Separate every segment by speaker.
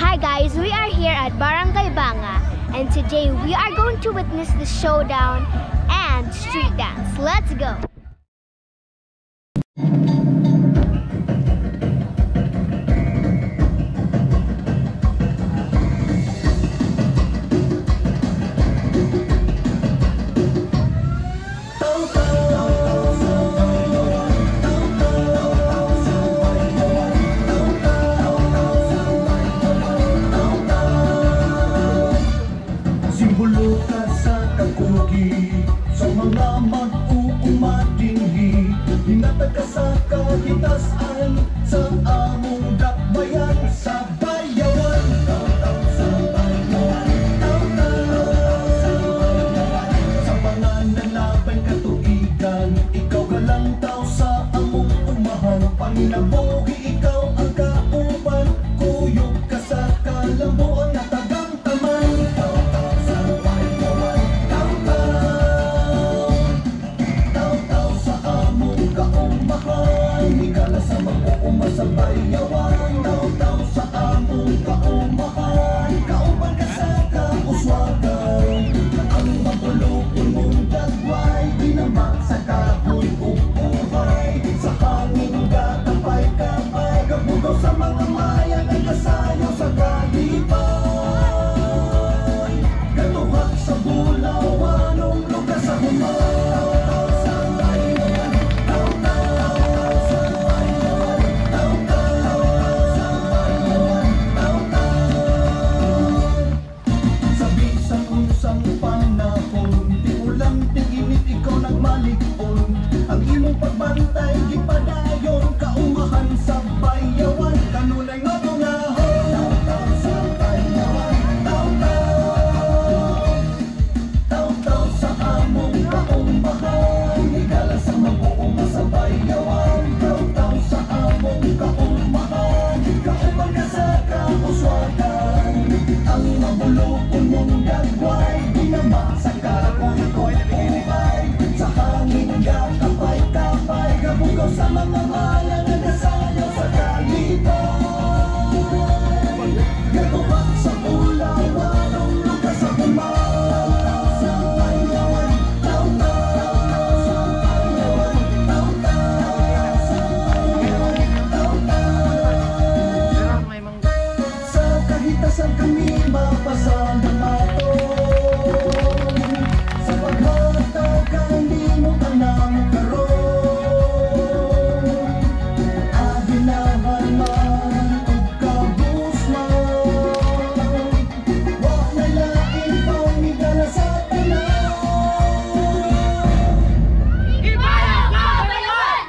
Speaker 1: Hi guys, we are here at Barangay Banga and today we are going to witness the showdown and street dance. Let's go!
Speaker 2: Simbolo ka sa kakugi, sa mga mag-uumadinhi. Hinatag ka sa kahitasan, sa among dakbayan, sa bayawan. Taw-taw sa bayawan, taw-taw sa bayawan. Sa mga nalabay katuigan, ikaw galang tao sa among umahan. Panginabuhi, ikaw ang kauban, kuyog ka sa kalambuan na tagang taman. Taw-taw sa bayawan, taw-taw. Taw-taw sa among kaumahan, higala sa mag-uuma sa bayawan. Taw-taw sa among kaumahan, kauban ka sa kauswagan. Ang mabulokon mong dagway, dinama sa kahoy ug uhay. Sa hangin gakapay-kapay, gabugaw sa mga maya, nagasayaw sa kalipay. Gatuhak sa bulawanong lugar sa human. Taw-taw sa bayawan, taw-taw sa bayawan, taw-taw sa bayawan, taw-taw. Sa bisan unsang panahon, ti-ulan, tig-init, ikaw nagmalig-on. Ang imong pagbantay gipadayon, kaumahan sa bayawan, kanunay nga bungahon. Taw-taw sa bayawan, taw-taw. Taw-taw sa among kaumahan, higala sa mag-uuma sa bayawan. Taw-taw sa among kaumahan, kauban ka sa kauswagan. Ang mabulokon mong dagway, dinama sa kahoy ug uhay. Sa hangin gakapay-kapay, gabugaw sa mga maya, nagasayaw sa kalipay. Gatuhak sa ulawanong lugar sa human. Taw-taw sa bayawan, taw-taw sa bayawan, taw-taw sa bayawan, taw-taw. Sa kahitasan kami mapasalamaton, sa paghatag kanimo tanang karon. Aginahan man ug kabus man, wa na lain pang higala sa tanan.
Speaker 3: Himayang Kabayan!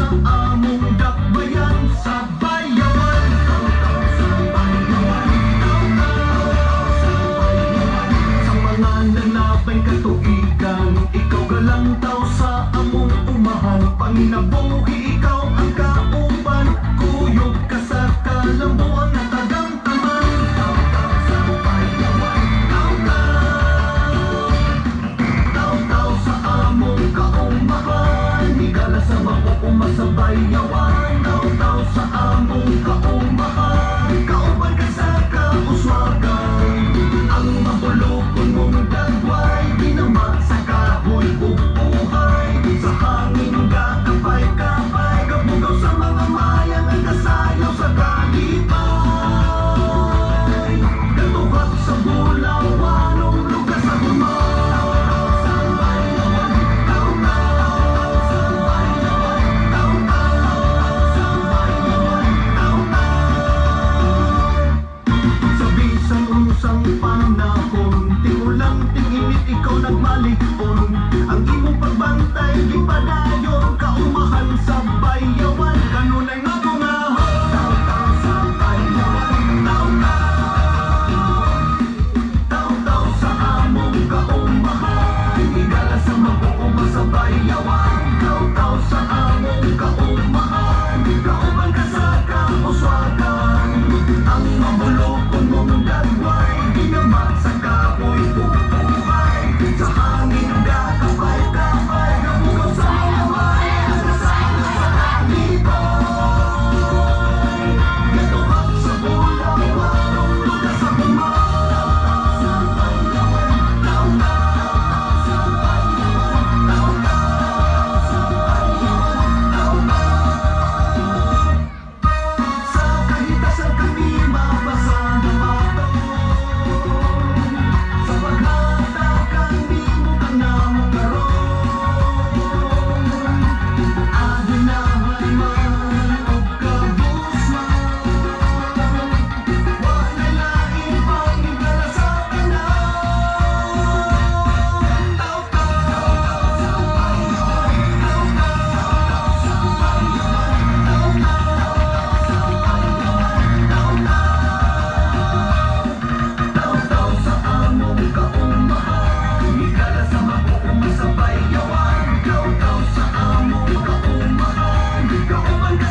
Speaker 2: Among dakbayan sa bayawan. Taw-taw sa bayawan. Taw-taw sa bayawan. Sa mga nanabay katuigan, ikaw galang taw sa among umahan. Panginabuhi, ikaw ang kauban. Kuyog ka sa kalambuan nga tagamtaman. Taw-taw sa bayawan. Taw-taw. Taw-taw sa among kaumahan, higala sa mabuuma sa bayawan. Taw-taw sa among kaumahan, kauban ka sa kauswagan. Ang mabulokon mong dagway, ginama sa kahoy ug uhay. Sa hangin gakapay-kapay, gabugaw sa mga maya nga kasayaw sa kalipay. Gatuhak sa bulawanong lugar sa humay. Sa bayawan. Taw-taw sa bayawan. Taw-taw sa bayawan. Taw-taw. Sa bisan unsang panahon, ting-ulan, ting-init, ikaw nagmalig-on. Ang imong pagbantay gipadayon. Kaumahan sa bayawan, kanunay nga bungahon. Taw-taw sa bayawan. Taw-taw. Taw-taw sa among kaumahan, higala sa mabuuma sa bayawan. Taw-taw sa among kaumahan, kauban ka sa kauswagan. Ang mabulokon mong dagway, ginama sa kahoy ug uhay. Sa hangin gakapay-kapay, gabugaw sa mga maya nagasayaw sa kalipay. Gatuhak sa bulawanong lugar sa humay. Sa bayawan. Taw-taw sa bayawan. Taw-taw sa bayawan. Taw-taw. Sa kahitasan kami mabasa na mato. Sa paghatakan nimo kanamo karon. Aginahan man og kabus man, wa nay lain pang higala sa tanan. Taw-taw sa bayawan. Taw-taw sa bayawan. Taw-taw sa bayawan. Taw-taw. Taw-taw sa among kaumahan, higala sa mabuuma sa bayawan. Taw-taw sa among kaumahan, kauban ka.